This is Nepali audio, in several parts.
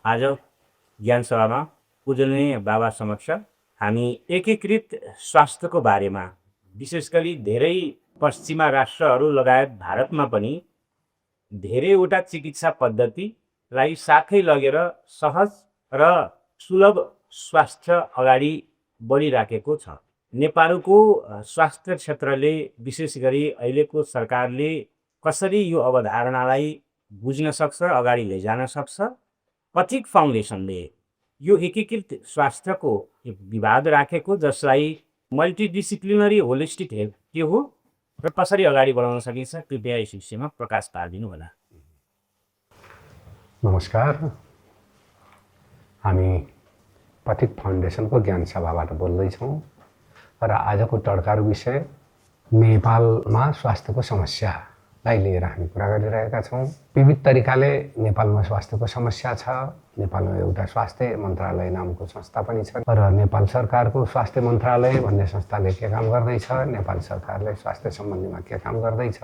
आज ज्ञान सभामा पूजनीय बाबा समक्ष हामी एकीकृत स्वास्थ्यको बारेमा विशेष गरी धेरै पश्चिमा राष्ट्रहरू लगायत भारतमा पनि धेरैवटा चिकित्सा पद्धतिलाई साथै लगेर सहज र सुलभ स्वास्थ्य अगाडि बढिराखेको छ। नेपालको स्वास्थ्य क्षेत्रले विशेष गरी अहिलेको सरकारले कसरी यो अवधारणालाई बुझ्न सक्छ, अगाडि लैजान सक्छ। पथिक फाउन्डेसनले यो एकीकृत स्वास्थ्यको विभाग राखेको, जसलाई मल्टिडिसिप्लिनरी होलिस्टिक हेल्थ के हो र कसरी अगाडि बढाउन सकिन्छ, कृपया यस विषयमा प्रकाश पारिदिनु होला। नमस्कार, हामी पथिक फाउन्डेसनको ज्ञान सभाबाट बोल्दैछौँ र आजको टड्कारो विषय नेपालमा स्वास्थ्यको समस्यालाई लिएर हामी कुरा गरिरहेका छौँ। विविध तरिकाले नेपालमा स्वास्थ्यको समस्या छ। नेपालमा एउटा स्वास्थ्य मन्त्रालय नामको संस्था पनि छ र नेपाल सरकारको स्वास्थ्य मन्त्रालय भन्ने संस्थाले के काम गर्दैछ, नेपाल सरकारले स्वास्थ्य सम्बन्धीमा के काम गर्दैछ,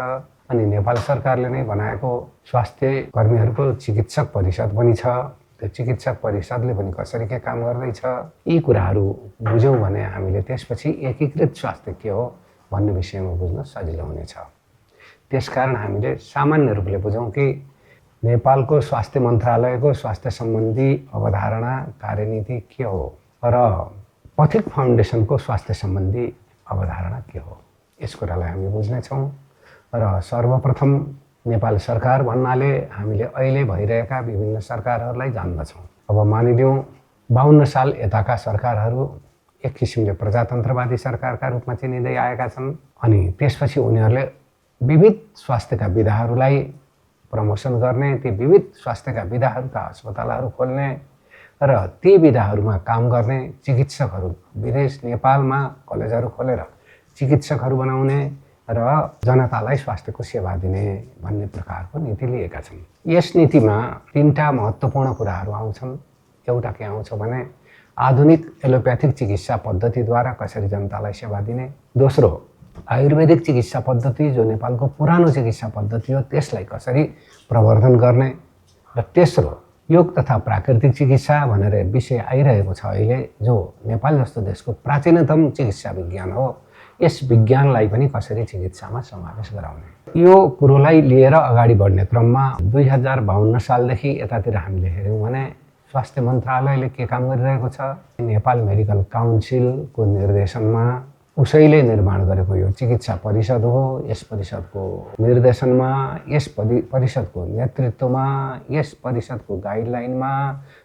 अनि नेपाल सरकारले नै बनाएको स्वास्थ्य कर्मीहरूको चिकित्सक परिषद पनि छ। त्यो चिकित्सक परिषदले पनि कसरी के काम गर्दैछ, यी कुराहरू बुझ्यौँ भने हामीले त्यसपछि एकीकृत स्वास्थ्य के हो भन्ने विषयमा बुझ्न सजिलो हुनेछ। त्यसकारण हामीले सामान्य रूपले बुझौँ कि नेपालको स्वास्थ्य मन्त्रालयको स्वास्थ्य सम्बन्धी अवधारणा कार्यनीति के हो र पथिक फाउन्डेसनको स्वास्थ्य सम्बन्धी अवधारणा के हो, यस कुरालाई हामी बुझ्नेछौँ। र सर्वप्रथम नेपाल सरकार भन्नाले हामीले अहिले भइरहेका विभिन्न सरकारहरूलाई जान्दछौँ। अब मानिलिउँ 52 साल यताका सरकारहरू एक किसिमले प्रजातन्त्रवादी सरकारका रूपमा चिनिँदै आएका छन्, अनि त्यसपछि उनीहरूले विविध स्वास्थ्यका विधाहरूलाई प्रमोसन गर्ने, ती विविध स्वास्थ्यका विधाहरूका अस्पतालहरू खोल्ने र ती विधाहरूमा काम गर्ने चिकित्सकहरू विदेश नेपालमा कलेजहरू खोलेर चिकित्सकहरू बनाउने र जनतालाई स्वास्थ्यको सेवा दिने भन्ने प्रकारको नीति लिएका छन्। यस नीतिमा 3टा महत्त्वपूर्ण कुराहरू आउँछन्। एउटा के आउँछ भने आधुनिक एलोप्याथिक चिकित्सा पद्धतिद्वारा कसरी जनतालाई सेवा दिने, दोस्रो आयुर्वेदिक चिकित्सा पद्धति जो नेपालको पुरानो चिकित्सा पद्धति हो त्यसलाई कसरी प्रवर्धन गर्ने, र तेस्रो योग तथा प्राकृतिक चिकित्सा भनेर विषय आइरहेको छ अहिले, जो नेपाल जस्तो देशको प्राचीनतम चिकित्सा विज्ञान हो, यस विज्ञानलाई पनि कसरी चिकित्सामा समावेश गराउने। यो कुरोलाई लिएर अगाडि बढ्ने क्रममा 2052 सालदेखि यतातिर हामीले हेऱ्यौँ भने स्वास्थ्य मन्त्रालयले के काम गरिरहेको छ, नेपाल मेडिकल काउन्सिलको निर्देशनमा उसैले निर्माण गरेको यो चिकित्सा परिषद हो। यस परिषदको निर्देशनमा, यस परिषदको नेतृत्वमा, यस परिषदको गाइडलाइनमा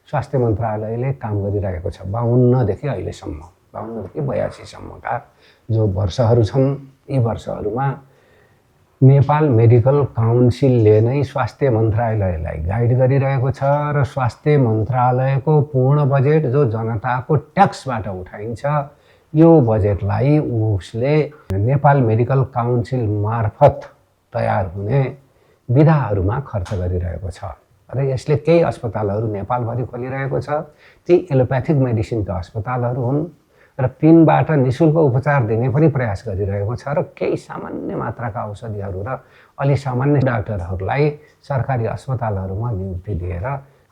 स्वास्थ्य मन्त्रालयले काम गरिरहेको छ 52 देखि अहिलेसम्म, 52 देखि 82 सम्मका जो वर्षहरू छन्। यी वर्षहरूमा नेपाल मेडिकल काउन्सिलले नै स्वास्थ्य मन्त्रालयलाई गाइड गरिरहेको छ र स्वास्थ्य मन्त्रालयको पूर्ण बजेट जो जनताको ट्याक्सबाट उठाइन्छ, यो बजेटलाई उसले नेपाल मेडिकल काउन्सिल मार्फत तयार हुने विधाहरूमा खर्च गरिरहेको छ र यसले केही अस्पतालहरू नेपालभरि खोलिरहेको छ। ती एलोप्याथिक मेडिसिनका अस्पतालहरू हुन् र तिनबाट निःशुल्क उपचार दिने पनि प्रयास गरिरहेको छ र केही सामान्य मात्राका औषधिहरू र अलि सामान्य डाक्टरहरूलाई सरकारी अस्पतालहरूमा नियुक्ति दिएर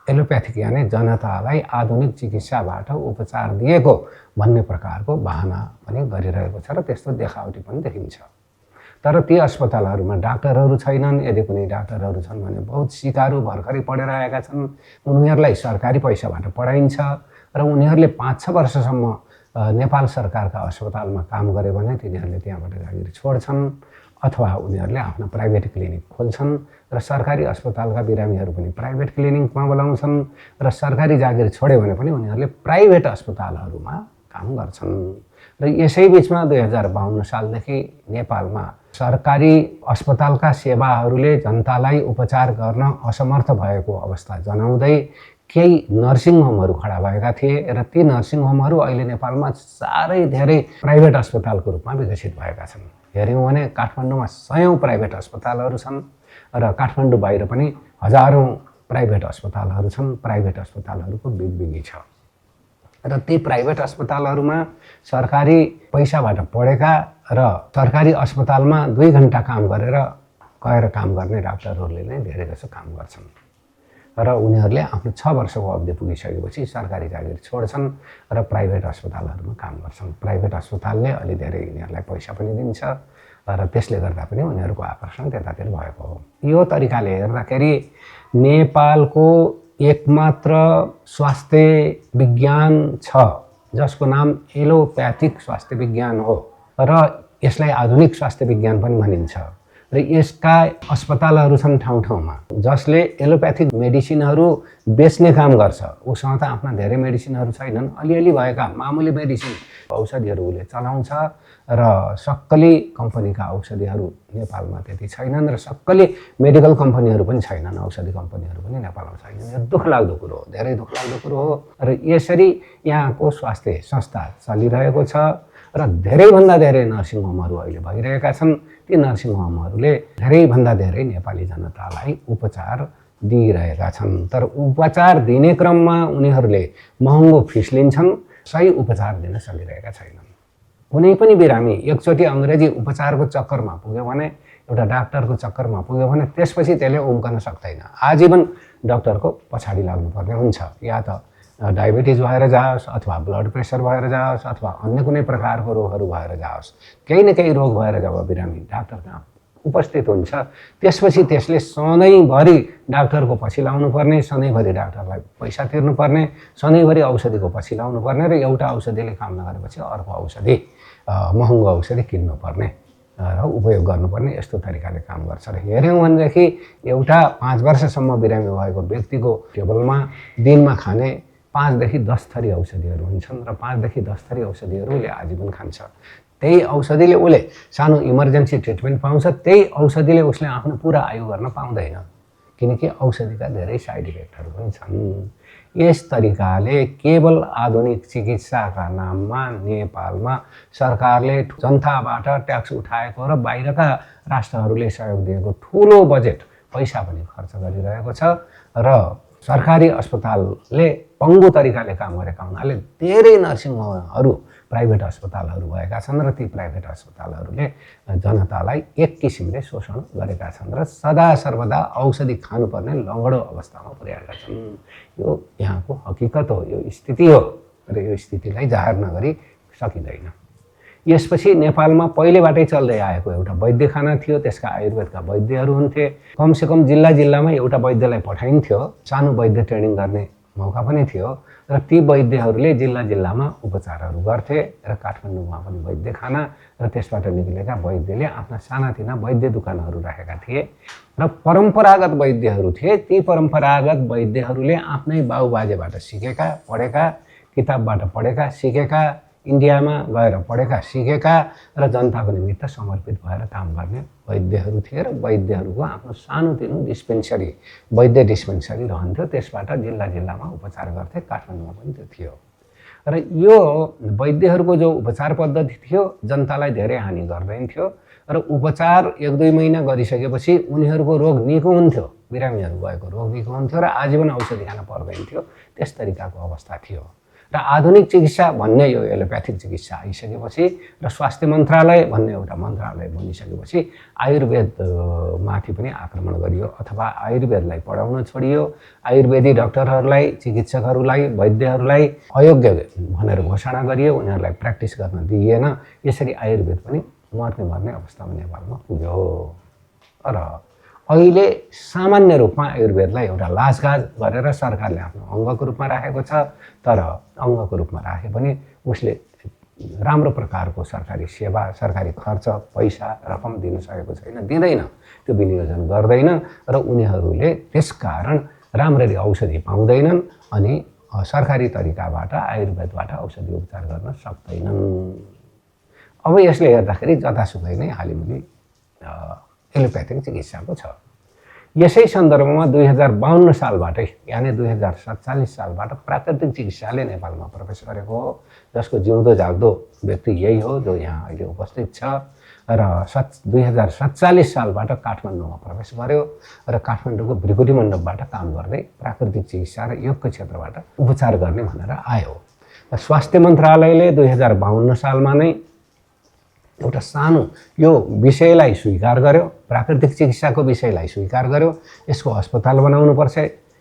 एलोप्याथिक यानि जनतालाई आधुनिक चिकित्साबाट उपचार दिएको भन्ने प्रकारको बहाना पनि गरिरहेको छ र त्यस्तो देखावटी पनि देखिन्छ। तर ती अस्पतालहरूमा डाक्टरहरू छैनन्। यदि कुनै डाक्टरहरू छन् भने बहुत सिकारु भर्खरै पढेर आएका छन्, उनीहरूलाई सरकारी पैसाबाट पढाइन्छ र उनीहरूले 5-6 वर्षसम्म नेपाल सरकारका अस्पतालमा काम गरे भने तिनीहरूले त्यहाँबाट जागिर छोड्छन् अथवा उनीहरूले आफ्ना प्राइभेट क्लिनिक खोल्छन् र सरकारी अस्पतालका बिरामीहरू पनि प्राइभेट क्लिनिकमा बोलाउँछन् र सरकारी जागिर छोड्यो भने पनि उनीहरूले प्राइभेट अस्पतालहरूमा काम गर्छन्। र यसै बिचमा 2052 सालदेखि नेपालमा सरकारी अस्पतालका सेवाहरूले जनतालाई उपचार गर्न असमर्थ भएको अवस्था जनाउँदै केही नर्सिङ होमहरू खडा भएका थिए र ती नर्सिङ होमहरू अहिले नेपालमा साह्रै धेरै प्राइभेट अस्पतालको रूपमा विकसित भएका छन्। हेऱ्यौँ भने काठमाडौँमा 100औं प्राइभेट अस्पतालहरू छन् र काठमाडौँ बाहिर पनि हजारौं प्राइभेट अस्पतालहरू छन्। प्राइभेट अस्पतालहरूको बिगबिगी छ र ती प्राइभेट अस्पतालहरूमा सरकारी पैसाबाट पढेका र सरकारी अस्पतालमा 2 घण्टा काम गरेर गएर काम गर्ने डाक्टरहरूले नै धेरै जसो काम गर्छन् र उनीहरूले आफ्नो 6 वर्षको अवधि पुगिसकेपछि सरकारी जागिर छोड्छन् र प्राइभेट अस्पतालहरूमा काम गर्छन्। प्राइभेट अस्पतालले अलि धेरै यिनीहरूलाई पैसा पनि दिन्छ र त्यसले गर्दा पनि उनीहरूको आकर्षण त्यतातिर भएको हो। यो तरिकाले हेर्दाखेरि नेपालको एकमात्र स्वास्थ्य विज्ञान छ जसको नाम एलोप्याथिक स्वास्थ्य विज्ञान हो र यसलाई आधुनिक स्वास्थ्य विज्ञान पनि भनिन्छ र यसका अस्पतालहरू छन् ठाउँ ठाउँमा जसले एलोप्याथिक मेडिसिनहरू बेच्ने काम गर्छ। उसँग त आफ्ना धेरै मेडिसिनहरू छैनन्, अलिअलि भएका मामुली मेडिसिन औषधिहरू उसले चलाउँछ र सक्कली कम्पनीका औषधिहरू नेपालमा त्यति छैनन् र सक्कली मेडिकल कम्पनीहरू पनि छैनन्, औषधि कम्पनीहरू पनि नेपालमा छैनन्। यो दुःखलाग्दो कुरो हो, धेरै दुःखलाग्दो कुरो हो र यसरी यहाँको स्वास्थ्य संस्था चलिरहेको छ र धेरैभन्दा धेरै नर्सिङ होमहरू अहिले भइरहेका छन्। ती नर्सिङ होमहरूले धेरैभन्दा धेरै नेपाली जनतालाई उपचार दिइरहेका छन्, तर उपचार दिने क्रममा उनीहरूले महँगो फिस लिन्छन्, सही उपचार दिन सकिरहेका छैनन्। कुनै पनि बिरामी एकचोटि अङ्ग्रेजी उपचारको चक्करमा पुग्यो भने, एउटा डाक्टरको चक्करमा पुग्यो भने त्यसपछि त्यसले उम्कन सक्दैन, आजीवन डाक्टरको पछाडि लाग्नुपर्ने हुन्छ। या त डायबिटिज भएर जाओस् अथवा ब्लड प्रेसर भएर जाओस् अथवा अन्य कुनै प्रकारको रोगहरू भएर जाओस्, केही न केही रोग भएर जब बिरामी डाक्टर कहाँ उपस्थित हुन्छ त्यसपछि त्यसले सधैँभरि डाक्टरको पछि लाउनुपर्ने, सधैँभरि डाक्टरलाई पैसा तिर्नुपर्ने, सधैँभरि औषधिको पछि लाउनुपर्ने र एउटा औषधिले काम नगरेपछि अर्को औषधि महँगो औषधि किन्नुपर्ने र उपयोग गर्नुपर्ने, यस्तो तरिकाले काम गर्छ। र हेऱ्यौँ भनेदेखि एउटा 5 वर्षसम्म बिरामी भएको व्यक्तिको टेबलमा दिनमा खाने 5 देखि 10 थरी औषधिहरू हुन्छन् र 5 देखि 10 थरी औषधिहरू उसले आजीवन खान्छ। त्यही औषधिले उसले सानो इमर्जेन्सी ट्रिटमेन्ट पाउँछ, त्यही औषधिले उसले आफ्नो पुरा आयु गर्न पाउँदैन, किनकि औषधिका धेरै साइड इफेक्टहरू पनि छन्। यस तरिकाले केवल आधुनिक चिकित्साका नाममा नेपालमा सरकारले जनताबाट ट्याक्स उठाएको र बाहिरका राष्ट्रहरूले सहयोग दिएको ठुलो बजेट पैसा पनि खर्च गरिरहेको छ र सरकारी अस्पतालले पङ्गु तरिकाले काम गरेका हुनाले धेरै नर्सिङ होमहरू प्राइभेट अस्पतालहरू भएका छन् र ती प्राइभेट अस्पतालहरूले जनतालाई एक किसिमले शोषण गरेका छन् र सदा सर्वदा औषधि खानुपर्ने लङ्गडो अवस्थामा पुर्याएका छन्। यो यहाँको हकिकत हो, यो स्थिति हो र यो स्थितिलाई जाहेर नगरी सकिँदैन। यसपछि नेपालमा पहिलेबाटै चल्दै आएको एउटा वैद्यखाना थियो, त्यसका आयुर्वेदका वैद्यहरू हुन्थे। कमसेकम जिल्ला जिल्लामा एउटा वैद्यलाई पठाइन्थ्यो, सानो वैद्य ट्रेनिङ गर्ने मौका पनि थियो र ती वैद्यहरूले जिल्ला जिल्लामा उपचारहरू गर्थे र काठमाडौँमा पनि वैद्यखाना र त्यसबाट निक्लेका वैद्यले आफ्ना सानातिना वैद्य दुकानहरू राखेका थिए र परम्परागत वैद्यहरू थिए। ती परम्परागत वैद्यहरूले आफ्नै बाबुबाजेबाट सिकेका, पढेका, किताबबाट पढेका, सिकेका, इन्डियामा गएर पढेका, सिकेका र जनताको निमित्त समर्पित भएर काम गर्ने वैद्यहरू थिए र वैद्यहरूको आफ्नो सानोतिनो डिस्पेन्सरी, वैद्य डिस्पेन्सरी रहन्थ्यो, त्यसबाट जिल्ला जिल्लामा उपचार गर्थे। काठमाडौँमा पनि त्यो थियो र यो वैद्यहरूको जो उपचार पद्धति थियो जनतालाई धेरै हानि गर्दैन थियो र उपचार 1-2 महिना गरिसकेपछि उनीहरूको रोग निको हुन्थ्यो, बिरामीहरू भएको रोग निको हुन्थ्यो र आजीवन औषधि खान पर्दैन थियो। त्यस तरिकाको अवस्था थियो र आधुनिक चिकित्सा भन्ने यो एलोप्याथिक चिकित्सा आइसकेपछि र स्वास्थ्य मन्त्रालय भन्ने एउटा मन्त्रालय बनिसकेपछि आयुर्वेदमाथि पनि आक्रमण गरियो अथवा आयुर्वेदलाई पढाउन छोडियो। आयुर्वेदी डाक्टरहरूलाई, चिकित्सकहरूलाई, वैद्यहरूलाई अयोग्य भनेर घोषणा गरियो, उनीहरूलाई प्र्याक्टिस गर्न दिइएन। यसरी आयुर्वेद पनि मर्ने अवस्थामा नेपालमा पुग्यो र अहिले सामान्य रूपमा आयुर्वेदलाई एउटा लाजगाज गरेर सरकारले आफ्नो अङ्गको रूपमा राखेको छ, तर अङ्गको रूपमा राखे पनि उसले राम्रो प्रकारको सरकारी सेवा, सरकारी खर्च, पैसा, रकम दिन सकेको छैन, दिँदैन, त्यो विनियोजन गर्दैन र उनीहरूले त्यसकारण राम्ररी औषधि पाउँदैनन् अनि सरकारी तरिकाबाट आयुर्वेदबाट औषधि उपचार गर्न सक्दैनन्। अब यसले हेर्दाखेरि जतासुकै नै हालिमुली एलोप्याथिक चिकित्साको छ। यसै सन्दर्भमा 2052 सालबाटै यानि 2047 सालबाट प्राकृतिक चिकित्साले नेपालमा प्रवेश गरेको हो, जसको जिउँदो जाग्दो व्यक्ति यही हो जो यहाँ अहिले उपस्थित छ र 2047 सालबाट काठमाडौँमा प्रवेश गर्यो र काठमाडौँको भृकुटी मण्डपबाट काम गर्दै प्राकृतिक चिकित्सा र योगको क्षेत्रबाट उपचार गर्ने भनेर आयो। स्वास्थ्य मन्त्रालयले 2052 सालमा नै एउटा सानो यो विषयलाई स्वीकार गर्यो, प्राकृतिक चिकित्साको विषयलाई स्वीकार गर्यो। यसको अस्पताल बनाउनुपर्छ,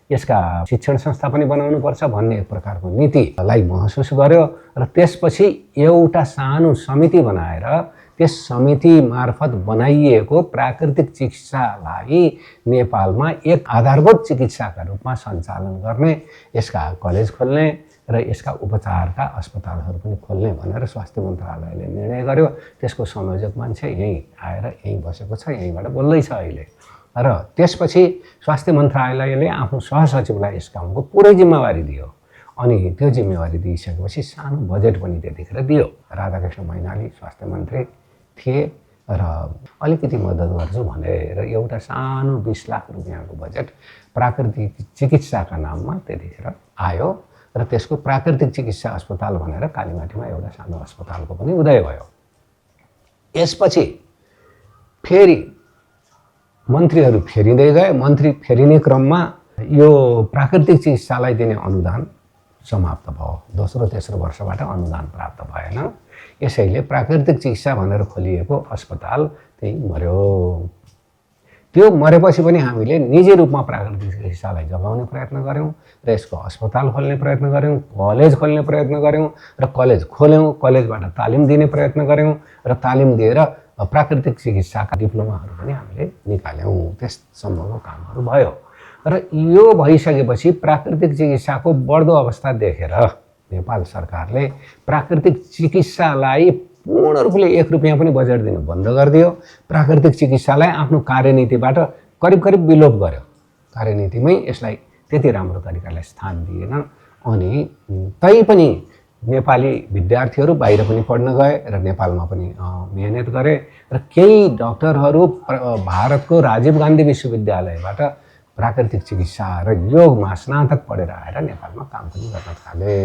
यसका शिक्षण संस्था पनि बनाउनुपर्छ भन्ने एक प्रकारको नीतिलाई महसुस गर्यो र त्यसपछि एउटा सानो समिति बनाएर त्यस समिति मार्फत बनाइएको प्राकृतिक चिकित्सालाई नेपालमा एक आधारभूत चिकित्साका रूपमा सञ्चालन गर्ने, यसका कलेज खोल्ने र यसका उपचारका अस्पतालहरू पनि खोल्ने भनेर स्वास्थ्य मन्त्रालयले निर्णय गर्यो। त्यसको संयोजक मान्छे यहीँ आएर यहीँ बसेको छ, यहीँबाट बोल्दैछ अहिले। र त्यसपछि स्वास्थ्य मन्त्रालयले आफ्नो सहसचिवलाई यस कामको पुरै जिम्मेवारी दियो। अनि त्यो जिम्मेवारी दिइसकेपछि सानो बजेट पनि त्यतिखेर दियो। राधाकृष्ण मैनाली स्वास्थ्य मन्त्री थिए र अलिकति मद्दत गर्छु भनेर एउटा सानो 20 लाख रुपियाँको बजेट प्राकृतिक चिकित्साका नाममा त्यतिखेर आयो र त्यसको प्राकृतिक चिकित्सा अस्पताल भनेर कालीमाटीमा एउटा सानो अस्पतालको पनि उदय भयो। यसपछि फेरि मन्त्रीहरू फेरिँदै गए। मन्त्री फेरिने क्रममा यो प्राकृतिक चिकित्सालाई दिने अनुदान समाप्त भयो। दोस्रो तेस्रो वर्षबाट अनुदान प्राप्त भएन। यसैले प्राकृतिक चिकित्सा भनेर खोलिएको अस्पताल त्यही मर्यो। त्यो मरेपछि पनि हामीले निजी रूपमा प्राकृतिक चिकित्सालाई जगाउने प्रयत्न गऱ्यौँ र यसको अस्पताल खोल्ने प्रयत्न गऱ्यौँ, कलेज खोल्ने प्रयत्न गऱ्यौँ र कलेज खोल्यौँ, कलेजबाट तालिम दिने प्रयत्न गऱ्यौँ र तालिम दिएर प्राकृतिक चिकित्साका डिप्लोमाहरू पनि हामीले निकाल्यौँ। त्यससम्मको कामहरू भयो र यो भइसकेपछि प्राकृतिक चिकित्साको बढ्दो अवस्था देखेर नेपाल सरकारले प्राकृतिक चिकित्सालाई पूर्ण रूपले 1 रुपियाँ पनि बजेट दिनु बन्द गरिदियो। प्राकृतिक चिकित्सालाई आफ्नो कार्यनीतिबाट करिब करिब विलोप गर्यो। कार्यनीतिमै यसलाई त्यति राम्रो तरिकाले स्थान दिएन। अनि तैपनि नेपाली विद्यार्थीहरू बाहिर पनि पढ्न गए र नेपालमा पनि मेहनत गरे र केही डाक्टरहरू भारतको राजीव गान्धी विश्वविद्यालयबाट प्राकृतिक चिकित्सा र योगमा स्नातक पढेर आएर नेपालमा काम पनि गर्न थाले।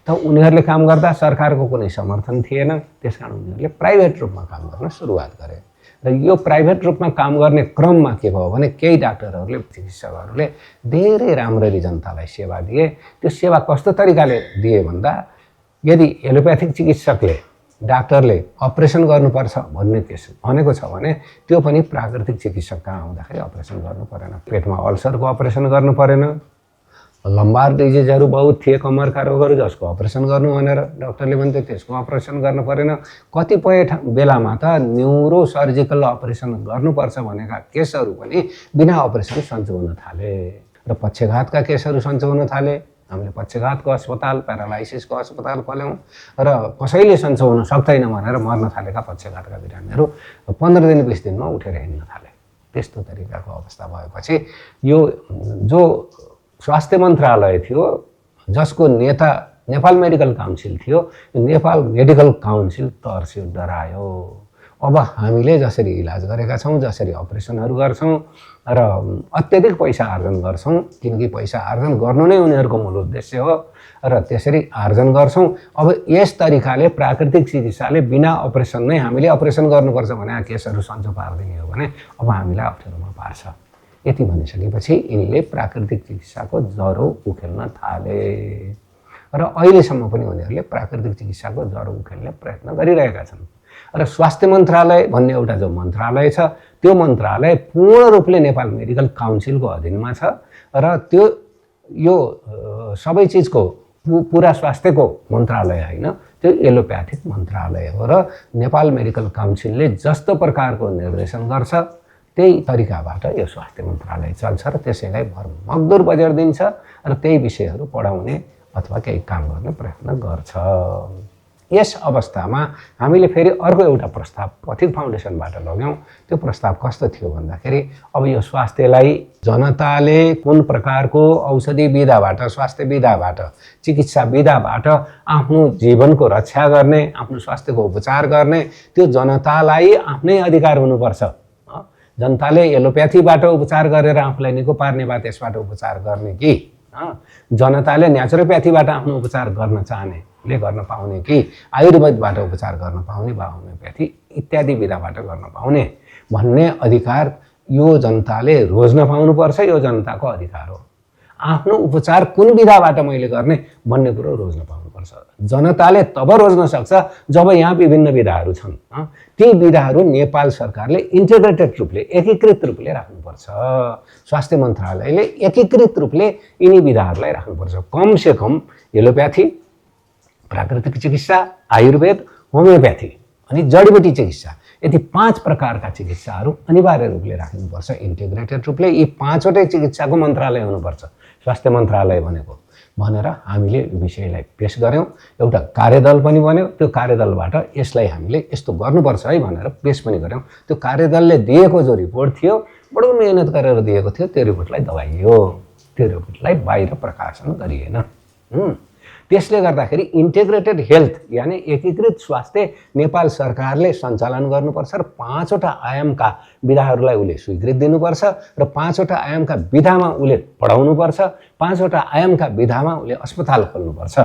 त उनीहरूले काम गर्दा सरकारको कुनै समर्थन थिएन। त्यसकारण उनीहरूले प्राइभेट रूपमा काम गर्न सुरुवात गरे र यो प्राइभेट रूपमा काम गर्ने क्रममा के भयो भने केही डाक्टरहरूले, चिकित्सकहरूले धेरै राम्ररी जनतालाई सेवा दिए। त्यो सेवा कस्तो तरिकाले दिए भन्दा यदि एलोप्याथिक चिकित्सकले डाक्टरले अपरेसन गर्नुपर्छ भन्ने केस भनेको छ भने त्यो पनि प्राकृतिक चिकित्सक कहाँ आउँदाखेरि अपरेसन गर्नु परेन। पेटमा अल्सरको अपरेसन गर्नु परेन। लम्बार डिजिजहरू बहुत थिए, कमरका रोगहरू, जसको अपरेसन गर्नु भनेर डाक्टरले भन्थे त्यसको अपरेसन गर्नु परेन। कतिपय बेलामा त न्युरो सर्जिकल अपरेसन गर्नुपर्छ भनेका केसहरू पनि बिना अपरेसन सन्चो हुन थाले र पक्षघातका केसहरू सन्चो हुन थाले। हामीले पक्षघातको अस्पताल, प्यारालाइसिसको अस्पताल खोल्यौँ र कसैले सन्चो हुन सक्दैन भनेर मर्न थालेका पक्षघातका बिरामीहरू 15 दिन 20 दिनमा उठेर हिँड्न थाले। त्यस्तो तरिकाको अवस्था भएपछि यो जो स्वास्थ्य मन्त्रालय थियो, जसको नेता नेपाल मेडिकल काउन्सिल थियो, नेपाल मेडिकल काउन्सिल तर्स्यो, डरायो। अब हामीले जसरी इलाज गरेका छौँ, जसरी अपरेसनहरू गर्छौँ र अत्यधिक पैसा आर्जन गर्छौँ, किनकि पैसा आर्जन गर्नु नै उनीहरूको मूल उद्देश्य हो र त्यसरी आर्जन गर्छौँ। अब यस तरिकाले प्राकृतिक चिकित्साले बिना अपरेसन नै हामीले अपरेसन गर्नुपर्छ भने केसहरू सन्चो पारिदिने हो भने अब हामीलाई अप्ठ्यारोमा पार्छ। यति भनिसकेपछि यिनले प्राकृतिक चिकित्साको जरो उखेल्न थाले र अहिलेसम्म पनि उनीहरूले प्राकृतिक चिकित्साको जरो उखेल्ने प्रयत्न गरिरहेका छन्। र स्वास्थ्य मन्त्रालय भन्ने एउटा जो मन्त्रालय छ, त्यो मन्त्रालय पूर्ण रूपले नेपाल मेडिकल काउन्सिलको अधीनमा छ र त्यो यो सबै चिजको पुरा स्वास्थ्यको मन्त्रालय होइन, त्यो एलोप्याथिक मन्त्रालय हो र नेपाल मेडिकल काउन्सिलले जस्तो प्रकारको निर्देशन गर्छ त्यही तरिकाबाट यो स्वास्थ्य मन्त्रालय चल्छ र त्यसैलाई भरमग्दुर बजेट दिन्छ र त्यही विषयहरू पढाउने अथवा केही काम गर्ने प्रयत्न गर्छ। यस अवस्थामा हामीले फेरि अर्को एउटा प्रस्ताव पथिक फाउन्डेसनबाट लग्यौँ। त्यो प्रस्ताव कस्तो थियो भन्दाखेरि अब यो स्वास्थ्यलाई जनताले कुन प्रकारको औषधि विधाबाट, स्वास्थ्य विधाबाट, चिकित्सा विधाबाट आफ्नो जीवनको रक्षा गर्ने, आफ्नो स्वास्थ्यको उपचार गर्ने, त्यो जनतालाई आफ्नै अधिकार हुनुपर्छ। जनताले एलोप्याथीबाट उपचार गरेर आफूलाई निको पार्ने भए त्यसबाट उपचार गर्ने कि जनताले न्याचुरोप्याथीबाट आफ्नो उपचार गर्न चाहनेले गर्न पाउने कि आयुर्वेदबाट उपचार गर्न पाउने वा होमियोप्याथी इत्यादि विधाबाट गर्न पाउने भन्ने अधिकार यो जनताले रोज्न पाउनुपर्छ। यो जनताको अधिकार हो। आफ्नो उपचार कुन विधाबाट मैले गर्ने भन्ने कुरो रोज्न पाउनुपर्छ। गर्नुपर्छ। जनताले तब रोज्न सक्छ जब यहाँ विभिन्न विधाहरू छन्। ती विधाहरू नेपाल सरकारले इन्टिग्रेटेड रूपले एकीकृत रूपले राख्नुपर्छ। स्वास्थ्य मन्त्रालयले एकीकृत रूपले यिनी विधाहरूलाई राख्नुपर्छ। कमसे कम एलोप्याथी, प्राकृतिक चिकित्सा, आयुर्वेद, होमियोप्याथी अनि जडीबुटी चिकित्सा, यति 5 प्रकारका चिकित्साहरू अनिवार्य रूपले राख्नुपर्छ इन्टिग्रेटेड रूपले। यी 5वटै चिकित्साको मन्त्रालय हुनुपर्छ स्वास्थ्य मन्त्रालय भनेको भनेर हामीले विषयलाई पेश गऱ्यौँ। एउटा कार्यदल पनि बन्यो। त्यो कार्यदलबाट यसलाई हामीले यस्तो गर्नुपर्छ है भनेर पेश पनि गऱ्यौँ। त्यो कार्यदलले दिएको जो रिपोर्ट थियो, बडो मेहनत गरेर दिएको थियो, त्यो रिपोर्टलाई दबाइयो, त्यो रिपोर्टलाई बाहिर प्रकाशन गरिएन। त्यसले गर्दाखेरि इन्टिग्रेटेड हेल्थ यानि एकीकृत स्वास्थ्य नेपाल सरकारले सञ्चालन गर्नुपर्छ र 5वटा आयामका विधाहरूलाई उसले स्वीकृति दिनुपर्छ र 5वटा आयामका विधामा उसले पढाउनुपर्छ, 5वटा आयामका विधामा उसले अस्पताल खोल्नुपर्छ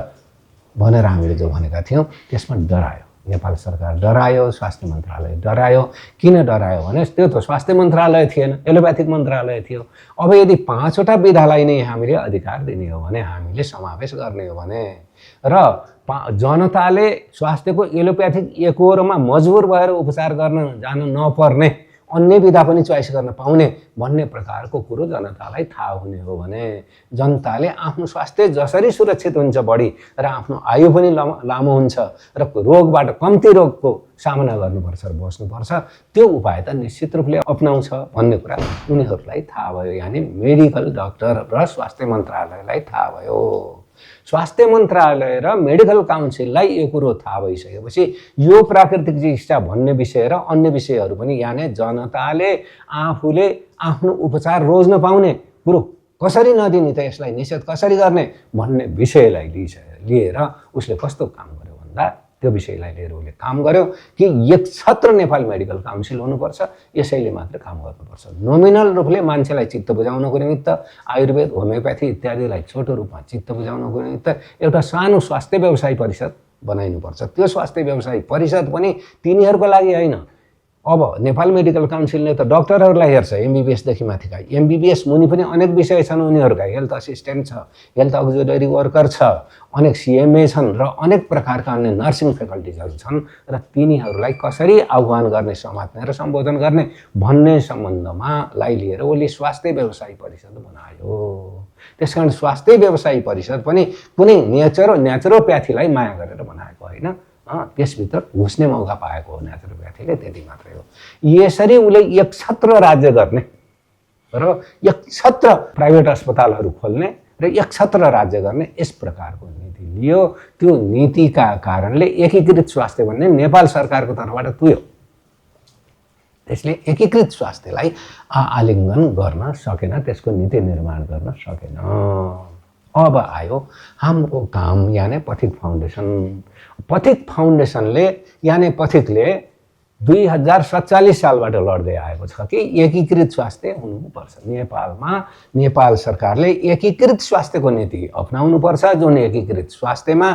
भनेर हामीले जो भनेका थियौँ त्यसमा डरायो नेपाल सरकार, डरायो स्वास्थ्य मन्त्रालय, डरायो। किन डरायो भने त्यो त स्वास्थ्य मन्त्रालय थिएन, एलोप्याथिक मन्त्रालय थियो। अब यदि 5वटा विधालाई नै हामीले अधिकार दिने हो भने, हामीले समावेश गर्ने हो भने र जनताले स्वास्थ्यको एलोप्याथिक एकहोरोमा मजबुर भएर उपचार गर्न जान नपर्ने, अन्य विधा पनि चोइस गर्न पाउने भन्ने प्रकारको कुरो जनतालाई थाहा हुने हो भने जनताले आफ्नो स्वास्थ्य जसरी सुरक्षित हुन्छ बढी र आफ्नो आयु पनि लामो हुन्छ र रोगबाट कम्ती रोगको सामना गर्नुपर्छ र बस्नुपर्छ, त्यो उपाय त निश्चित रूपले अपनाउँछ भन्ने कुरा उनीहरूलाई थाहा भयो। यानि मेडिकल डाक्टर र स्वास्थ्य मन्त्रालयलाई थाहा भयो। स्वास्थ्य मन्त्रालय र मेडिकल काउन्सिललाई यो कुरो थाहा भइसकेपछि यो प्राकृतिक चिकित्सा भन्ने विषय र अन्य विषयहरू पनि यानि जनताले आफूले आफ्नो उपचार रोज्न पाउने कुरो कसरी नदिने त, यसलाई निषेध कसरी गर्ने भन्ने विषयलाई लिएर उसले कस्तो काम गर्यो भन्दा त्यो विषयलाई लिएर उसले काम गर्यो कि एक छत्र नेपाल मेडिकल काउन्सिल हुनुपर्छ, यसैले मात्र काम गर्नुपर्छ। नोमिनल रूपले मान्छेलाई चित्त बुझाउनको निमित्त आयुर्वेद, होमियोप्याथी इत्यादिलाई छोटो रूपमा चित्त बुझाउनको निमित्त एउटा सानो स्वास्थ्य व्यवसाय परिषद बनाइनुपर्छ। त्यो स्वास्थ्य व्यवसाय परिषद पनि तिनीहरूको लागि होइन। अब नेपाल मेडिकल काउन्सिलले त डाक्टरहरूलाई हेर्छ, एमबिबिएसदेखि माथिका, एमबिबिएस मुनि पनि अनेक विषय छन् उनीहरूका, हेल्थ असिस्टेन्ट छ, हेल्थ अक्जिलरी वर्कर छ, अनेक सिएमए छन् र अनेक प्रकारका अन्य नर्सिङ फ्याकल्टिजहरू छन् र तिनीहरूलाई कसरी आह्वान गर्ने, समात्ने र सम्बोधन गर्ने भन्ने सम्बन्धमा लिएर उसले स्वास्थ्य व्यवसाय परिषद बनायो। त्यसकारण स्वास्थ्य व्यवसाय परिषद पनि कुनै नेचुरोप्याथीलाई माया गरेर बनाएको होइन, त्यसभित्र घुस्ने मौका पाएको हो नेचुरोप्याथीले, त्यति मात्रै हो। यसरी उसले एक छत्र राज्य गर्ने र एक छत्र प्राइभेट अस्पतालहरू खोल्ने र एक छत्र राज्य गर्ने यस प्रकारको नीति लियो। त्यो नीतिका कारणले एकीकृत स्वास्थ्य भन्ने नेपाल सरकारको तर्फबाट तुयो। त्यसले एकीकृत स्वास्थ्यलाई आलिङ्गन गर्न सकेन, त्यसको नीति निर्माण गर्न सकेन। अब आयो हाम्रो काम यानि पथिक फाउन्डेसन। पथिक फाउन्डेसनले यानि पथिकले 2047 सालबाट लड्दै आएको छ कि एकीकृत स्वास्थ्य हुनुपर्छ नेपालमा। नेपाल सरकारले एकीकृत स्वास्थ्यको नीति अपनाउनुपर्छ, जुन एकीकृत स्वास्थ्यमा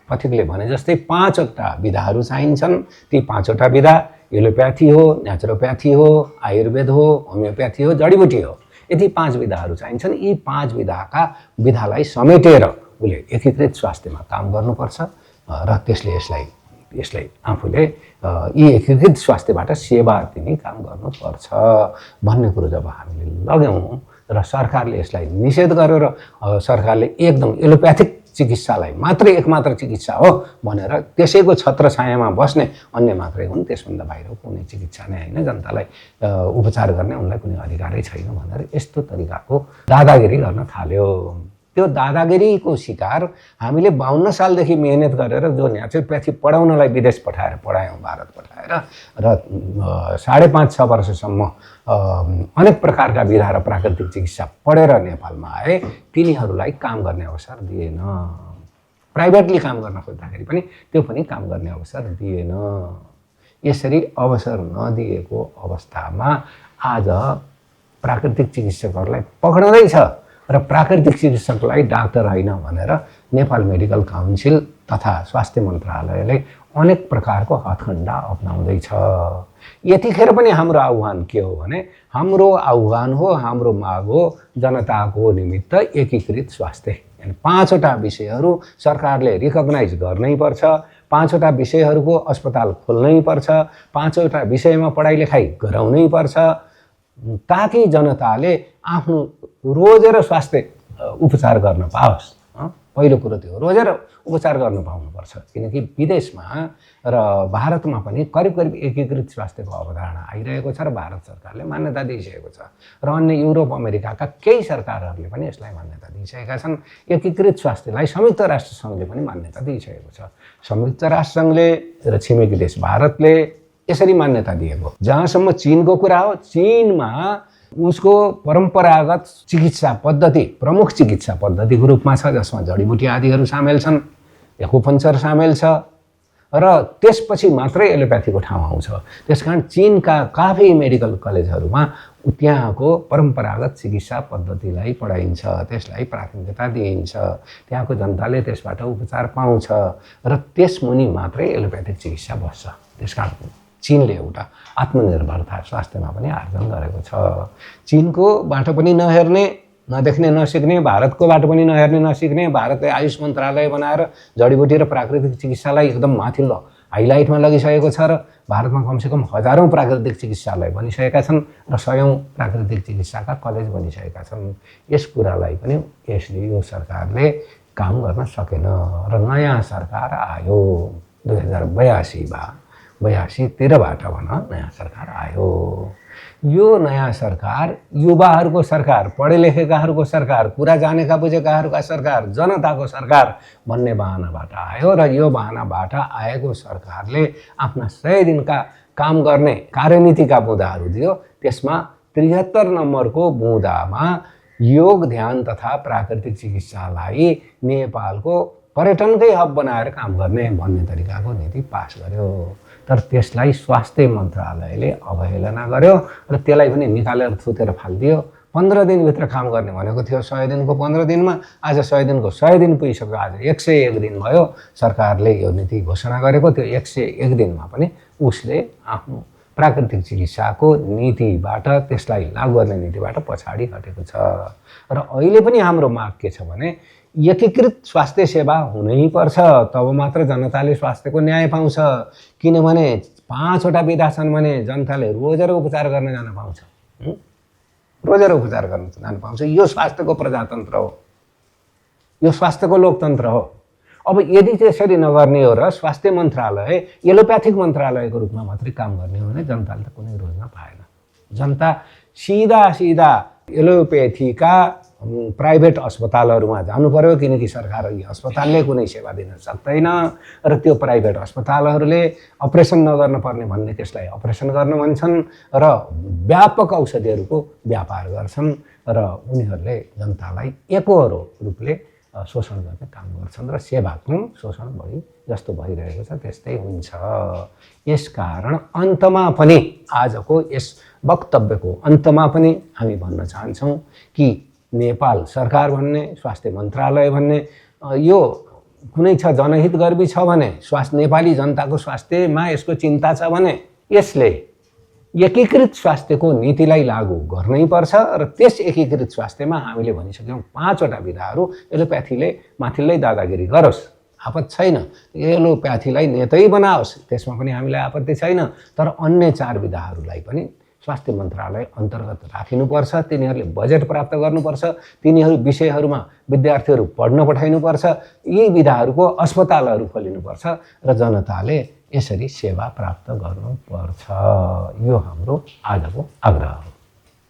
पथिकले भने जस्तै 5वटा विधाहरू चाहिन्छन्। ती 5वटा विधा एलोप्याथी हो, नेचुरोप्याथी हो, आयुर्वेद हो, होमियोप्याथी हो, जडीबुटी हो, यति 5 विधाहरू चाहिन्छन्। यी 5 विधालाई समेटेर उसले एकीकृत स्वास्थ्यमा काम गर्नुपर्छ र त्यसले यसलाई आफूले यी एकीकृत स्वास्थ्यबाट सेवा दिने काम गर्नुपर्छ भन्ने कुरो जब हामीले लग्यौँ र सरकारले यसलाई निषेध गर्यो र सरकारले एकदम एलोप्याथिक चिकित्सालाई मात्रै एकमात्र चिकित्सा हो भनेर त्यसैको छत्र छायामा बस्ने अन्य मात्रै हुन्, त्यसभन्दा बाहिर कुनै चिकित्सा नै होइन, जनतालाई उपचार गर्ने उनलाई कुनै अधिकारै छैन भनेर यस्तो तरिकाको दादागिरी गर्न थाल्यो। त्यो दादागिरीको शिकार हामीले 52 सालदेखि मेहनत गरेर जो नेचुरोप्याथी पढाउनलाई विदेश पढायौँ, भारत पठाएर र 5.5-6 वर्षसम्म अनेक प्रकारका विधा र प्राकृतिक चिकित्सा पढेर नेपालमा आए, तिनीहरूलाई काम गर्ने अवसर दिएन। प्राइभेटली काम गर्न खोज्दाखेरि पनि त्यो पनि काम गर्ने अवसर दिएन। यसरी अवसर नदिएको अवस्थामा आज प्राकृतिक चिकित्सकहरूलाई पक्राउँदैछ र प्राकृतिक चिकित्सकलाई डाक्टर होइन भनेर नेपाल मेडिकल काउन्सिल तथा स्वास्थ्य मन्त्रालयले अनेक प्रकारको हथकण्डा अपनाउँदैछ। यतिखेर पनि हाम्रो आह्वान के हो भने हाम्रो आह्वान हो, हाम्रो माग हो जनताको निमित्त एकीकृत स्वास्थ्य। यानी 5वटा विषयहरू सरकारले रिकग्नाइज गर्नै पर्छ, 5वटा विषयहरूको अस्पताल खोल्नै पर्छ, 5वटा विषयमा पढाइ लेखाइ गराउनै पर्छ ताकि जनताले आफ्नो रोजेर स्वास्थ्य उपचार गर्न पाओस्। पहिलो कुरो त्यो रोजेर उपचार गर्न पाउनुपर्छ, किनकि विदेशमा र भारतमा पनि करिब करिब एकीकृत स्वास्थ्यको अवधारणा आइरहेको छ र भारत सरकारले मान्यता दिइसकेको छ र अन्य युरोप अमेरिकाका केही सरकारहरूले पनि यसलाई मान्यता दिइसकेका छन्। एकीकृत स्वास्थ्यलाई संयुक्त राष्ट्रसङ्घले पनि मान्यता दिइसकेको छ। संयुक्त राष्ट्रसङ्घले र छिमेकी देश भारतले यसरी मान्यता दिएको। जहाँसम्म चीनको कुरा हो, चीनमा उसको परम्परागत चिकित्सा पद्धति प्रमुख चिकित्सा पद्धतिको रूपमा छ, जसमा जडीबुटी आदिहरू सामेल छन्, एक्युपङ्क्चर सामेल छ र त्यसपछि मात्रै एलोप्याथीको ठाउँ आउँछ। त्यसकारण चीनका काफी मेडिकल कलेजहरूमा त्यहाँको परम्परागत चिकित्सा पद्धतिलाई पढाइन्छ, त्यसलाई प्राथमिकता दिइन्छ, त्यहाँको जनताले त्यसबाट उपचार पाउँछ र त्यसमुनि मात्रै एलोप्याथिक चिकित्सा बस्छ। त्यसकारण चीनले एउटा आत्मनिर्भरता स्वास्थ्यमा पनि आर्जन गरेको छ। चीनकोबाट पनि नहेर्ने, नदेख्ने, नसिक्ने, भारतकोबाट पनि नहेर्ने, नसिक्ने, भारतले आयुष मन्त्रालय बनाएर जडीबुटी र प्राकृतिक चिकित्सालाई एकदम माथिल्लो हाइलाइटमा लगिसकेको छ र भारतमा कमसेकम हजारौँ प्राकृतिक चिकित्सालय बनिसकेका छन् र सयौँ प्राकृतिक चिकित्साका कलेज बनिसकेका छन्। यस कुरालाई पनि यो सरकारले काम गर्न सकेन र नयाँ सरकार आयो 2082-83बाट नयाँ सरकार आयो। यो नयाँ सरकार युवाहरूको सरकार, पढे लेखेकाहरूको सरकार, कुरा जानेका बुझेकाहरूका सरकार, जनताको सरकार भन्ने बहानाबाट आयो र यो बहानाबाट आएको सरकारले आफ्ना 100 दिनका काम गर्ने कार्यनीतिका बुँदाहरू दियो। त्यसमा 73 नम्बरको बुँदामा योग, ध्यान तथा प्राकृतिक चिकित्सालाई नेपालको पर्यटनकै हब बनाएर काम गर्ने भन्ने तरिकाको नीति पास गर्यो। तर त्यसलाई स्वास्थ्य मन्त्रालयले अवहेलना गर्यो र त्यसलाई पनि निकालेर थुतेर फालिदियो। 15 दिनभित्र काम गर्ने भनेको थियो 100 दिनको 15 दिनमा, आज 100 दिनको 100 दिन पुगिसक्यो। आज 101 दिन भयो सरकारले यो नीति घोषणा गरेको। त्यो 101 दिनमा पनि उसले आफ्नो प्राकृतिक चिकित्साको नीतिबाट, त्यसलाई लागू गर्ने नीतिबाट पछाडि हटेको छ। र अहिले पनि हाम्रो माग के छ भने एकीकृत स्वास्थ्य सेवा हुनैपर्छ, तब मात्र जनताले स्वास्थ्यको न्याय पाउँछ। किनभने 5वटा विधा छन् भने जनताले रोजेर उपचार गर्न जान पाउँछ, रोजेर उपचार गर्न जान पाउँछ। यो स्वास्थ्यको प्रजातन्त्र हो, यो स्वास्थ्यको लोकतन्त्र हो। अब यदि त्यसरी नगर्ने हो र स्वास्थ्य मन्त्रालय एलोप्याथिक मन्त्रालयको रूपमा मात्रै काम गर्ने हो भने जनताले त कुनै रोज्न पाएन। जनता सिधा एलोप्याथीका प्राइभेट अस्पतालहरूमा जानु पर्यो, किनकि सरकारी अस्पतालले कुनै सेवा दिन सक्दैन र त्यो प्राइभेट अस्पतालहरूले अपरेसन नगर्न पर्ने भन्ने त्यसलाई अपरेसन गर्न भन्छन् र व्यापक औषधिहरूको व्यापार गर्छन् र उनीहरूले जनतालाई एकहोरो रूपले शोषण गर्ने काम गर्छन् र सेवाको शोषण बढी जस्तो भइरहेको छ त्यस्तै हुन्छ। यसकारण अन्तमा पनि आजको यस वक्तव्यको अन्तमा पनि हामी भन्न चाहन्छौँ कि नेपाल सरकार भन्ने, स्वास्थ्य मन्त्रालय भन्ने यो कुनै छ जनहितगर्वी छ भने, नेपाली जनताको स्वास्थ्यमा यसको चिन्ता छ भने यसले एकीकृत स्वास्थ्यको नीतिलाई लागू गर्नै पर्छ र त्यस एकीकृत स्वास्थ्यमा हामीले भनिसक्यौँ 5वटा विधाहरू एलोप्याथीले माथिल्लै दादागिरी गरोस्, आपत्ति छैन। एलोप्याथीलाई नेतै बनाओस्, त्यसमा पनि हामीलाई आपत्ति छैन। तर अन्य 4 विधाहरूलाई पनि स्वास्थ्य मन्त्रालय अन्तर्गत राखिनुपर्छ। तिनीहरूले बजेट प्राप्त गर्नुपर्छ, तिनीहरू विषयहरूमा विद्यार्थीहरू पढ्न पठाइनुपर्छ, यी विधाहरूको अस्पतालहरू खोलिनुपर्छ र जनताले यसरी सेवा प्राप्त गर्नुपर्छ। यो हाम्रो आजको आग्रह हो।